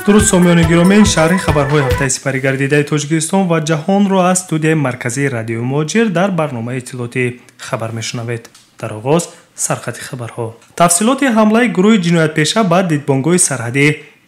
Дуруд, сомиёни гиромӣ, шарҳи хабарҳои ҳафтаи сипаригардидаи Тоҷикистон ва ҷаҳонро аз студияи марказии Радиои Муҳоҷир дар барномаи иттилоотӣ хабар мешунавед. Дар оғоз сархати хабарҳо. Тафсилоти ҳамлаи гурӯҳи ҷиноятпеша ба дидбонгоҳи сарҳадӣ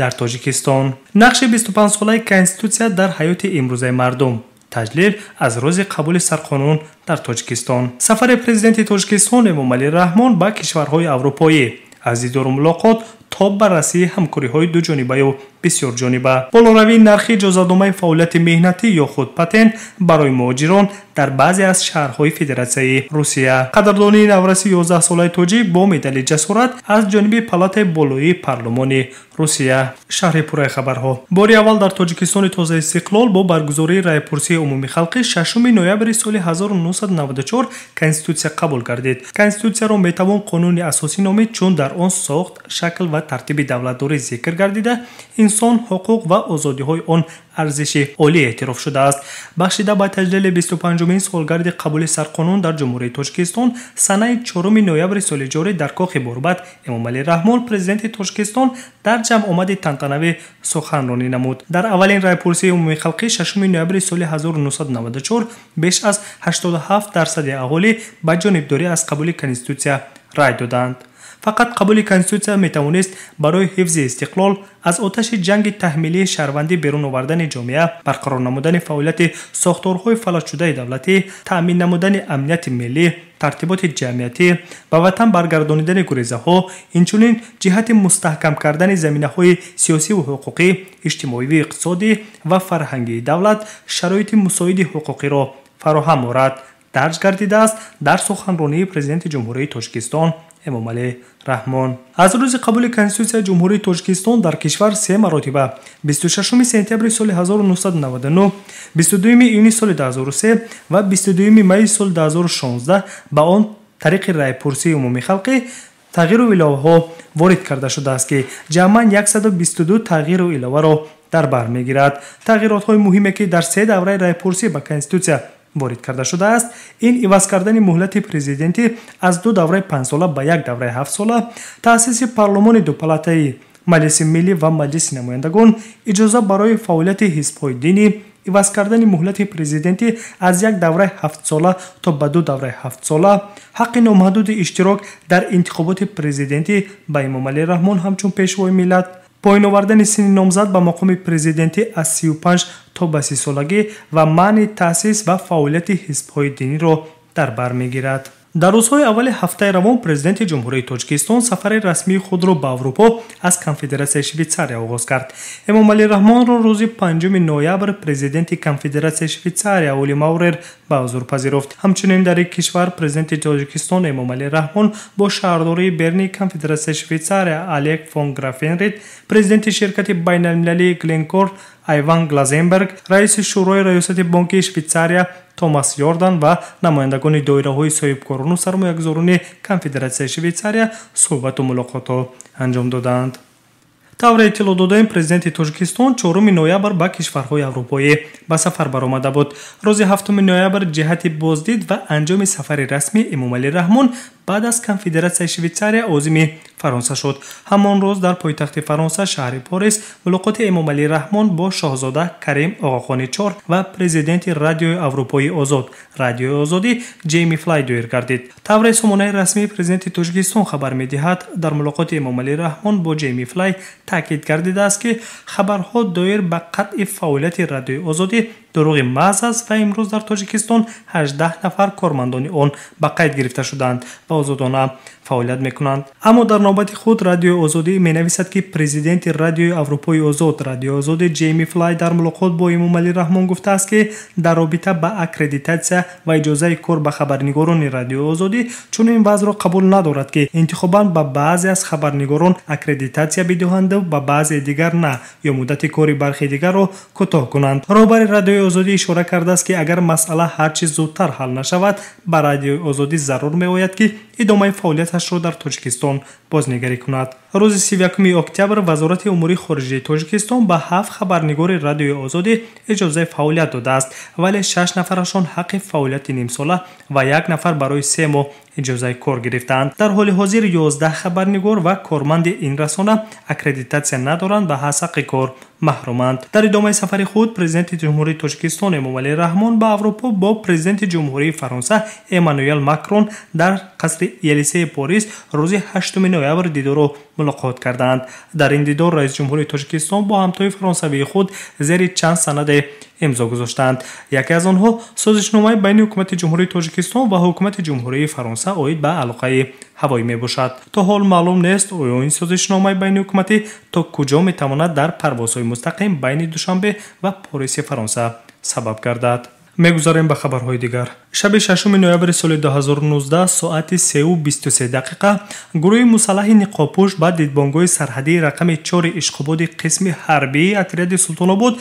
дар Тоҷикистон. Нақши 25-солаи Конститутсия дар ҳаёти имрӯзаи мардум. Таҷлил аз рӯзи қабули сарқонун дар Тоҷикистон. Сафари президенти Тоҷикистон Эмомалӣ Раҳмон ба кишварҳои аврупоӣ. Аз дидору мулоқот то баррасии ҳамкориҳои дуҷонибаю бисёрҷониба. Болоравии нархи иҷозатномаи фаъолияти меҳнатӣ ё худ патент барои муҳоҷирон дар баъзе аз шаҳрҳои Федератсияи Русия. Қадрдонии навраси 11-солаи тоҷик бо медали ҷасорат аз ҷониби Палатаи болоии парлумони Русия. Шарҳи пурраи хабарҳо. Бори аввал дар Тоҷикистони тозаистиқлол бо баргузории раъйпурсии умумихалқӣ 6 ноябри соли 1994 Конститутсия қабул гардид. Конститутсияро метавон қонуни асосӣ номид, чун дар он сохт, шакл ва тартиби давлатдорӣ зикр гардида, инсон, ҳуқуқ ва озодиҳои он арзиши олӣ эътироф шудааст. Бахшида ба таҷлили 25-умин солгарди қабули сарқонун дар Ҷумҳурии Тоҷикистон, санаи 4 ноябри соли ҷорӣ дар Кохи Борбад Эмомалӣ Раҳмон, президенти Тоҷикистон, дар ҷамъомади тантанавӣ суханронӣ намуд. Дар аввалин раъйпурсии умумихалқӣ 6 ноябри соли 1994 беш аз 87% аҳолӣ ба ҷонибдорӣ аз қабули Конститутсия рай доданд. Фақат қабули Конститутсия метавонист барои ҳифзи истиқлол, аз оташи ҷанги таҳмилии шаҳрвандӣ берун овардани ҷомеа, барқарор намудани фаъолияти сохторҳои фалаҷшудаи давлатӣ, таъмин намудани амнияти миллӣ, тартиботи ҷамъиятӣ, ба ватан баргардонидани гурезаҳо, инчунин ҷиҳати мустаҳкам кардани заминаҳои сиёсиву ҳуқуқӣ, иҷтимоиву иқтисодӣ ва фарҳангии давлат шароити мусоиди ҳуқуқиро фароҳам орад. Дарҷ гардидааст дар суханронии президенти Ҷумҳурии Тоҷикистон Эмомалӣ Раҳмон. Аз рӯзи қабули Конститутсияи Ҷумҳурии Тоҷикистон дар кишвар се маротиба 26 сентябри соли 1999, 22 июни соли 2003 ва 22 майи соли 2016 ба он тариқи раъйпурсии умумихалқӣ тағйиру иловаҳо ворид карда шудааст, ки ҷамъан 122 тағйиру иловаро дар бар мегирад. Тағйиротҳои муҳиме, ки дар се давраи раъйпурсӣ ба Конститутсия ворид карда шудааст, ин иваз кардани муҳлати президентӣ аз ду давраи панҷсола ба як давраи ҳафтсола, таъсиси парлумони дупалатаи Маҷлиси миллӣ ва Маҷлиси намояндагон, иҷоза барои фаъолияти ҳизбҳои динӣ, иваз кардани муҳлати президентӣ аз як давраи ҳафтсола то ба ду давраи ҳафтсола, ҳаққи номаҳдуди иштирок дар интихоботи президентӣ ба Эмомалӣ Раҳмон ҳамчун пешвои миллат, поён овардани синни номзад ба мақоми президентӣ аз 35 то ба 30 солагӣ ва манъи таъсис ва фаъолияти ҳизбҳои диниро дар бар мегирад. Дар рӯзҳои аввали ҳафтаи равон президенти Ҷумҳурии Тоҷикистон сафари расмии худро ба Аврупо аз Конфедератсияи Швейтсария оғоз кард. Эмомалӣ Раҳмонро рӯзи 5 ноябр президенти Конфедератсияи Швейтсария Ули Маурер ба ҳузур пазируфт. Ҳамчунин дар ин кишвар президенти Тоҷикистон Эмомалӣ Раҳмон бо шаҳрдории Берни Конфедератсияи Швейтсария Олег фон Графенрид, президенти ширкати байналмилалии Гленкор Айван Глазенберг, раиси Шӯрои раёсати бонки Швейтсария Томас Йордан ва намояндагони доираҳои соҳибкорону сармоягузорони Конфедератсияи Швейтсария суҳбату мулоқотҳо анҷом доданд. Тавре иттилоъ додаем, президенти Тоҷикистон 4 ноябр ба кишварҳои аврупоӣ ба сафар баромада буд. Рӯзи 7 ноябр ҷиҳати боздид ва анҷоми сафари расмӣ Эмомалӣ Раҳмон баъд аз Конфедератсияи Швейтсария озими Фаронса шуд. Ҳамон рӯз дар пойтахти Фаронса, шаҳри Порис, мулоқоти Эмомалӣ Раҳмон бо шоҳзода Карим Оғохони Чор ва президенти Радиои Аврупои Озод, Радиои Озодӣ Ҷейми Флай доир гардид. Тавре сомонаи расмии президенти Тоҷикистон хабар медиҳад, дар мулоқоти Эмомалӣ Раҳмон бо Ҷейми Флай таъкид гардидааст, ки хабарҳо доир ба қатъи фаъолияти Радиои Озодӣ дурӯғи маҳз аст ва имрӯз дар Тоҷикистон 18 нафар кормандони он ба қайд гирифта шудаанд ва озодона фаъолият мекунанд. Аммо дар навбати худ Радиои Озодӣ менависад, ки президенти Радиои Аврупои Озод, Радиои Озодӣ Ҷейми Флай дар мулоқот бо Эмомалӣ Раҳмон гуфтааст, ки дар робита ба аккредитатсия ва иҷозаи кор ба хабарнигорони Радиои Озодӣ чунин вазъро қабул надорад, ки интихобан ба баъзе аз хабарнигорон аккредитатсия бидиҳанду ба баъзе дигар на, ё муддати кори бархи дигарро кӯтоҳ кунанд. Роҳбари Радиои Озодӣ ишора кардааст, ки агар масъала ҳар чӣ зудтар ҳал нашавад, ба Радиои Озодӣ зарур меояд, ки идомаи фаъолияташро дар Тоҷикистон бознигарӣ кунад. Рӯзи 31 октябр Вазорати умури хориҷии Тоҷикистон ба 7 хабарнигори Радиои Озодӣ иҷозаи фаъолият додааст, вале 6 нафарашон ҳаққи фаъолияти нимсола ва 1 нафар барои 3 моҳ иҷозаи кор гирифтаанд. Дар ҳоли ҳозир 11 хабарнигор ва корманди ин расона аккредитатсия надоранд ва аз ҳаққи кор маҳруманд. Дар идомаи сафари худ Президенти Ҷумҳурии Тоҷикистон Эмомалӣ Раҳмон ба Аврупо бо Президенти Ҷумҳурии Фаронса Эммануэл Макрон дар қасри Елисеи Порис рӯзи 8 ноябр дидору мулоқот карданд. Дар ин дидор раиси ҷумҳурии Тоҷикистон бо ҳамтои фаронсавии худ зери чанд санаде имзо гузоштанд. Яке аз онҳо созишномаи байни ҳукумати Ҷумҳурии Тоҷикистон ва ҳукумати Ҷумҳурии Фаронса оид ба алоқаи ҳавоӣ мебошад. То ҳол маълум нест, оё ин созишномаи байниҳукуматӣ то куҷо метавонад дар парвозҳои мустақим байни Душанбе ва Пориси Фаронса сабаб гардад. Мегузарем ба хабарҳои дигар. Шаби 6 ноябри соли 2019 соати 3:23 гурӯҳи мусаллаҳи ниқобпӯш ба дидбонгоҳи сарҳадии рақами 4 Ишқободи қисми ҳарбии отряди Султонобод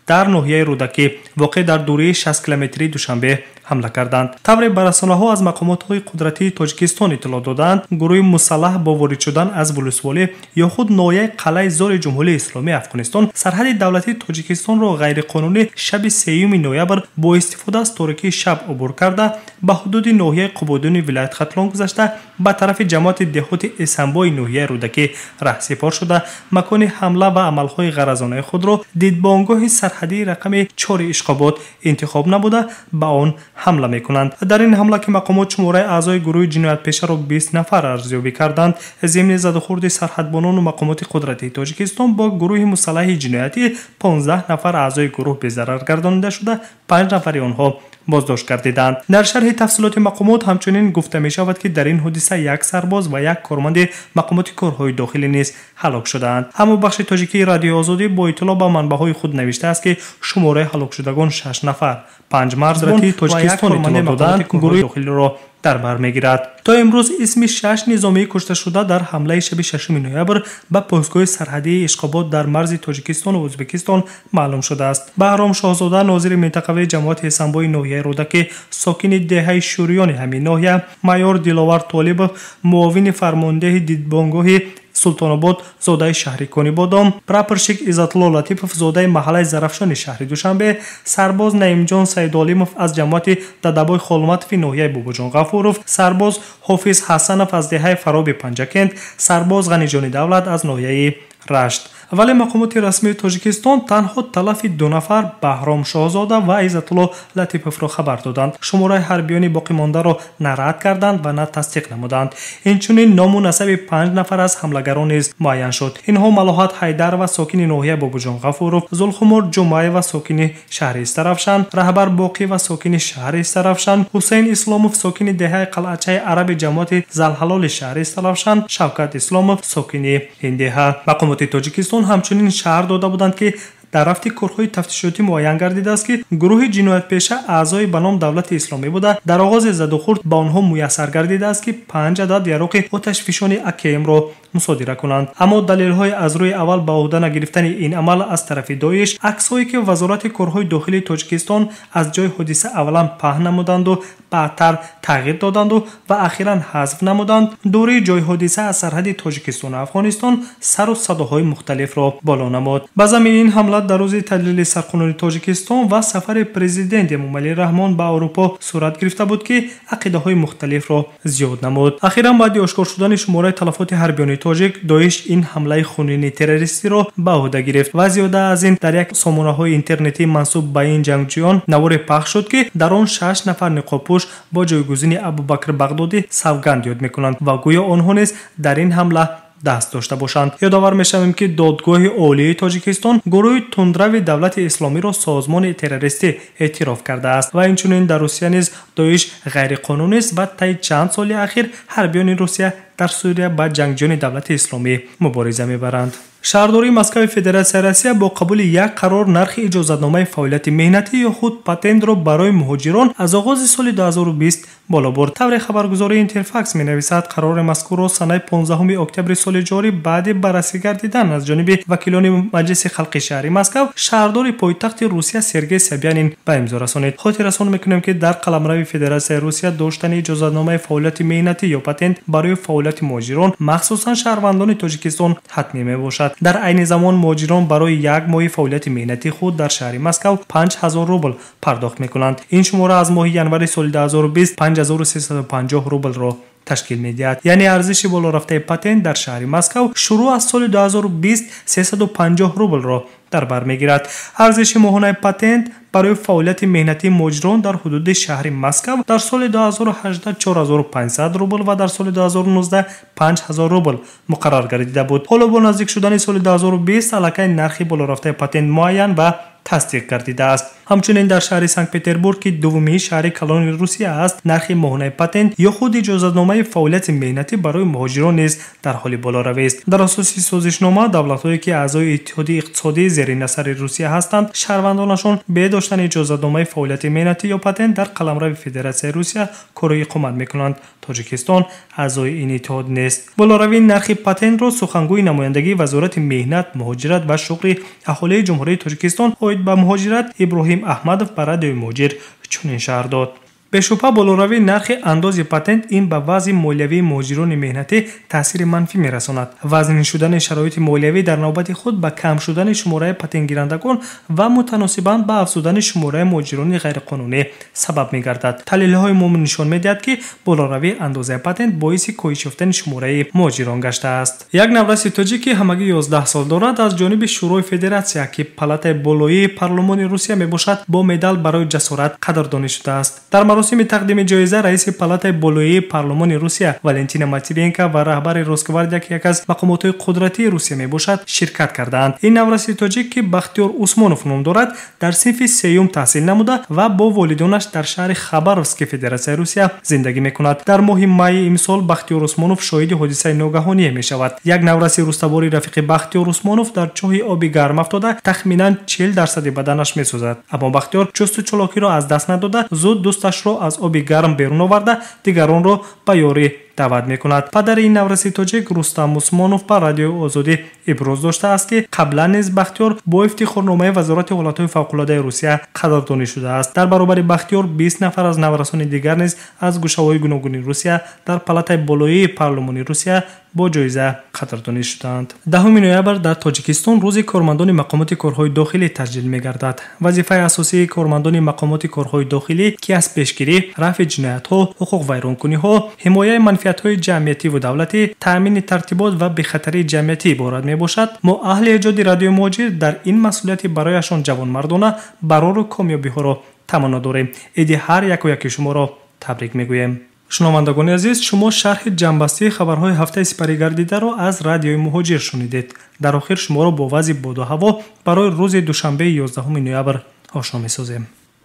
дар ноҳияи Рӯдакӣ воқеъ дар дурии 60 километрии Душанбе ҳамла карданд. Тавре ба расонаҳо аз мақомотҳои қудратии Тоҷикистон иттилоъ доданд, гурӯҳи мусаллаҳ бо ворид шудан аз Вулусволӣ ё худ ноҳияи Қалъаи Зори Ҷумҳурии Исломии Афғонистон сарҳади давлатии Тоҷикистонро ғайриқонунӣ шаби 3 ноябр бо истифода аз торикии шаб убур карда ба ҳудуди ноҳияи Қубодиёни вилояти Хатлон гузашта ба тарафи ҷамоати деҳоти Эсанбои ноҳияи Рӯдакӣ раҳсипор шуда макони ҳамла ва амалҳои ғаразонаи худро дидбонгоҳи сарҳадии рақами 4 Ишқобод интихоб набуда ба он ҳамла мекунанд. Дар ин ҳамла ки мақомот шумораи аъзои гурӯҳи ҷиноятпешаро 20 нафар арзёбӣ карданд, зимни задухӯрди сарҳадбонону мақомоти қудратии Тоҷикистон бо гурӯҳи мусаллаҳи ҷиноятӣ 15 нафар аъзои гурӯҳ безарар гардонида шуда, 5 нафари онҳо боздошт гардиданд. Дар шарҳи тафсилоти мақомот ҳамчунин гуфта мешавад, ки дар ин ҳодиса як сарбоз ва як корманди мақомоти корҳои дохилӣ низ ҳалок шудаанд. Аммо бахши тоҷикии Радиои Озодӣ бо иттилоъ ба манбаъҳои худ навиштааст, ки шумораи ҳалокшудагон 6 нафар, 5 марзбон ва як корманди мақомоти корҳои дохилиро дар бар мегирад. То имрӯз исми 6 низомии кушташуда дар ҳамлаи шаби 6 ноябр ба постгоҳи сарҳадии Ишқобод дар марзи Тоҷикистону Ӯзбекистон маълум шудааст. Баҳром Шоҳзода, нозири минтақавии ҷамоати Эсанбои ноҳияи Рӯдакӣ, сокини деҳаи Шӯриёни ҳамин ноҳия, майор Диловар Толибов, муовини фармондеҳи дидбонгоҳи Султонобод, зодаи шаҳри Конибодом, прапорщик Иззатулло Латипов, зодаи маҳаллаи Зарафшони шаҳри Душанбе, сарбоз Наимҷон Саидолимов аз ҷамоати Дадабой Холматови ноҳияи Бобоҷон Ғафуров, сарбоз Ҳофиз Ҳасанов аз деҳаи Фароби Панҷакент, сарбоз Ғаниҷони Давлат аз ноҳияи Рашт. Вале мақомоти расмии Тоҷикистон танҳо талафи 2 нафар Баҳром Шоҳзода ва Иззатулло Латиповро хабар доданд. Шумораи ҳарбиёни боқимондаро на рад карданд ва на тасдиқ намуданд. Инчунин ному насаби 5 нафар аз ҳамлагарон низ муайян шуд. Инҳо Малоҳат Ҳайдарова, сокини ноҳияи Бобоҷон Ғафуров, Зулхумор Ҷумаева, сокини шаҳри Истаравшан, Раҳбар Боқиева, сокини шаҳри Истаравшан, Ҳусейн Исломов, сокини деҳаи Қалъачаи Араби ҷамоати Залҳалоли шаҳри Истаравшан, Шавкат Исломов, сокини ин деҳа. Мақомоти Тоҷикистон ҳамчунин шаҳр дода буданд, ки дар рафти корҳои тафтишотӣ муайян гардидааст, ки гурӯҳи ҷиноятпеша аъзои ба ном Давлати Исломӣ буда, дар оғози задухӯрд ба онҳо муяссар гардидааст, ки 5 адад яроқи оташфишони АКМ-ро мусодира кунанд. Аммо далелҳои аз рӯи аввал ба ӯҳда нагирифтани ин амал аз тарафи Доиш, аксҳое ки Вазорати корҳои дохилии Тоҷикистон аз ҷои ҳодиса аввалан паҳн намуданду баъдтар тағйир доданду ва ахиран ҳазф намуданд, дурии ҷои ҳодиса аз сарҳади Тоҷикистону Афғонистон сару садоҳои мухталифро боло намуд. Ба замини ин ҳамла дар рӯзи таҷлили сарқонуни Тоҷикистон ва сафари президент Эмомалӣ Раҳмон ба Аврупо сурат гирифта буд, ки ақидаҳои мухталифро зиёд намуд. Ахиран баъди ошкор шудани шумораи талафоти ҳарбиёни тоҷик, Доиш ин ҳамлаи хунини террористиро ба ӯҳда гирифт ва зиёда аз ин дар як сомонаҳои интернетӣ мансуб ба ин ҷангҷӯён наворе пахш шуд, ки дар он 6 нафар ниқобпӯш бо ҷойгузини Абубакр Бағдодӣ савганд ёд мекунанд ва гӯё онҳо низ дар ин ҳамла даст дошта бошанд. Ёдовар мешавем, ки Додгоҳи Олии Тоҷикистон гурӯҳи тундрави Давлати Исломиро созмони террористӣ эътироф кардааст ва инчунин дар Русия низ Доиш ғайриқонунист ва таи чанд соли ахир ҳарбиёни Русия дар Сурия ба ҷангҷӯёни давлати исломӣ мубориза мебаранд. Шаҳрдории Москваи Федератсияи Россия бо қабули як қарор нархи иҷозатномаи фаъолияти меҳнатӣ ё худ патентро барои муҳоҷирон аз оғози соли 2020 боло бурд. Тавре хабаргузории Интерфакс менависад, қарори мазкурро санаи 15 октябри соли ҷорӣ баъди баррасӣ гардидан аз ҷониби вакилони Маҷлиси халқи шаҳри Москав шаҳрдори пойтахти Русия Сергей Собянин ба имзо расонид. Хотиррасон мекунем, ки дар қаламрави Федератсияи Русия доштани иҷозатномаи фаъолияти меҳнатӣ ё патент барои фаъолияти муҳоҷирон, махсусан шаҳрвандони Тоҷикистон, ҳатмӣ мебошад. Дар айни замон муҳоҷирон барои як моҳи фаъолияти меҳнатии худ дар шаҳри Москав 5000 рубл пардохт мекунанд. Ин шумора аз моҳи январи соли 2020 5350 рублро ташкил медиҳад. Яъне арзиши болорафтаи патент дар шаҳри Москав шурӯъ аз соли 2020 350 рублро дар бар мегирад. Арзиши моҳонаи патент барои фаъолияти меҳнатии муҳоҷирон дар ҳудуди шаҳри Москав дар соли 2018 4500 рубл ва дар соли 2019 5000 рубл муқаррар гардида буд. Ҳоло бо наздик шудани соли 2020 аллакай нархи болорафтаи патент муайян ва тасдиқ гардидааст. Ҳамчунин дар шаҳри Санкт-Петербург, ки дуввумин шаҳри калони Русия аст, нархи моҳонаи патент ё худ иҷозатномаи фаъолияти меҳнатӣ барои муҳоҷирон низ дар ҳоли болоравист. Дар асоси созишнома, давлатҳое ки аъзои Иттиҳоди иқтисодии зери насари Русия ҳастанд, шаҳрвандонашон бе доштани иҷозатномаи фаъолияти меҳнатӣ ё патент дар қаламрави Федератсияи Русия кору иқомат мекунанд. Тоҷикистон аъзои ин иттиҳод нест. Болоравии нархи патентро сухангӯи намояндагии Вазорати меҳнат, муҳоҷират ва шуғли аҳолии Ҷумҳурии Тоҷикистон оид ба муҳоҷират Иброҳим Аҳмадов ба радиои Муҳоҷир чунин шарҳ дод. Бешубҳа болоравии нархи андози патент ин ба вазъи молиявии муҳоҷирони меҳнатӣ таъсири манфӣ мерасонад. Вазнин шудани шароити молиявӣ дар навбати худ ба кам шудани шумораи патентгирандагон ва мутаносибан ба афзудани шумораи муҳоҷирони ғайриқонунӣ сабаб мегардад. Таҳлилҳои мо нишон медиҳад, ки болоравии андозаи патент боиси коҳиш ёфтани шумораи муҳоҷирон гаштааст. Як навраси тоҷик, ки ҳамагӣ 11 сол дорад, аз ҷониби Шӯрои Федератсия, ки палатаи болоии парлумони Русия мебошад, бо медал барои ҷасорат қадрдонӣ шудааст. Дар маросими тақдими ҷоиза раиси палатаи болоии парлумони Русия Валентина Матвиенко ва раҳбари Росгвардия, ки як аз мақомотҳои қудратии Русия мебошад, ширкат кардаанд. Ин навраси тоҷик, ки Бахтиёр Усмонов ном дорад, дар синфи сеюм таҳсил намуда ва бо волидонаш дар шаҳри Хабаровски Федератсияи Русия зиндагӣ мекунад. Дар моҳи майи имсол Бахтиёр Усмонов шоҳиди ҳодисаи ногаҳоние мешавад. Як навраси рустабори рафиқи Бахтиёр Усмонов дар чоҳи оби гарм афтода тахминан 40% баданаш месӯзад. Аммо Бахтиёр чусту чолокиро аз даст надода, зуд дӯсташро аз оби гарм берун оварда, дигаронро ба ёрӣ даъват мекунад. Падари ин навраси тоҷик Рустам Усмонов ба радиои Озодӣ иброз доштааст, ки қаблан низ Бахтиёр бо ифтихорномаи Вазорати ҳолатҳои фавқулодаи Русия қадрдонӣ шудааст. Дар баробари Бахтиёр 20 нафар аз наврасони дигар низ аз гӯшаҳои гуногуни Русия дар палатаи болоии парлумони Русия бо ҷоиза қадрдонӣ шуданд. 10 ноябр дар Тоҷикистон рӯзи кормандони мақомоти корҳои дохилӣ таҷлил мегардад. Вазифаи асосии кормандони мақомоти корҳои дохилӣ, ки аз пешгирӣ, рафъи ҷиноятҳо, ҳуқуқвайронкуниҳо, ҳимояи манфиатҳои ҷамъиятӣ ва давлатӣ, таъмини тартибот ва бехатарии ҷамъиятӣ иборат мебошад, мо аҳли эҷоди радиои Муҳоҷир дар ин масъулияти барояшон ҷавонмардона барору комёбиҳоро таманно дорем. Иди ҳар яку яки шуморо табрик мегӯем. Шунавандагони азиз, шумо шарҳи ҷамъбастии хабарҳои ҳафтаи сипаригардидаро аз радиои Муҳоҷир шунидед. Дар охир шуморо бо вазъи боду ҳаво барои рӯзи душанбеи 11 ноябр ошно месозем.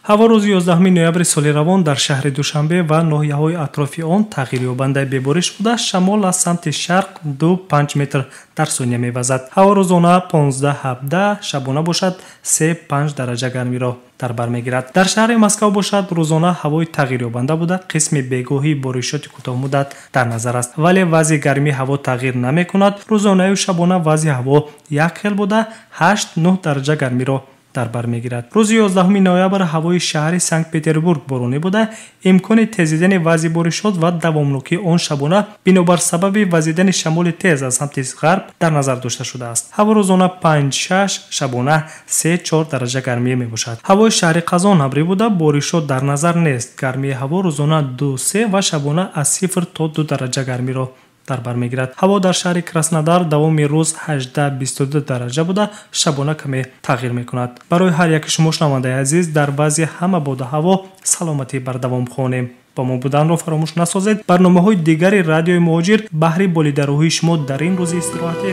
Ҳаво рӯзи 11 ноябри соли равон дар шаҳри Душанбе ва ноҳияҳои атрофи он тағйирёбандаи бебориш буда, шамол аз самти шарқ 2-5 метр дар сония мевазад. Ҳаво рӯзона 15-17, шабона бошад 3-5 дараҷа гармиро дар бар мегирад. Дар шаҳри Москав бошад рӯзона ҳавои тағйирёбанда буда, қисми бегоҳии боришоти кӯтоҳмуддат дар назар аст, вале вазъи гармии ҳаво тағйир намекунад. Рӯзонаю шабона вазъи ҳаво як хел буда, 8-9 дараҷа гармиро дар бар мегирад. Рӯзи 11 ноябр ҳавои шаҳри Санкт-Петербург боронӣ буда, имкони тезидани вазъи боришот ва давомнокии он шабона бинобар сабаби вазидани шамоли тез аз самти ғарб дар назар дошта шудааст. Ҳаво рӯзона 5-6, шабона 3-4 дараҷа гармӣ мебошад. Ҳавои шаҳри Қазон абрӣ буда, боришот дар назар нест. Гармии ҳаво рӯзона 2-3 ва шабона аз 0 то 2 дараҷа гармиро дар бар мегирад. Ҳаво дар шаҳри Краснодар давоми рӯз 18-22 дараҷа буда, шабона каме тағйир мекунад. Барои ҳар яки шумо шунавандаи азиз дар вазъи ҳама боду ҳаво саломатӣ бардавом хонем. Бо мо буданро фаромӯш насозед. Барномаҳои дигари радиои Муҳоҷир баҳри болидарӯҳии шумо дар ин рӯзи истироҳатӣ.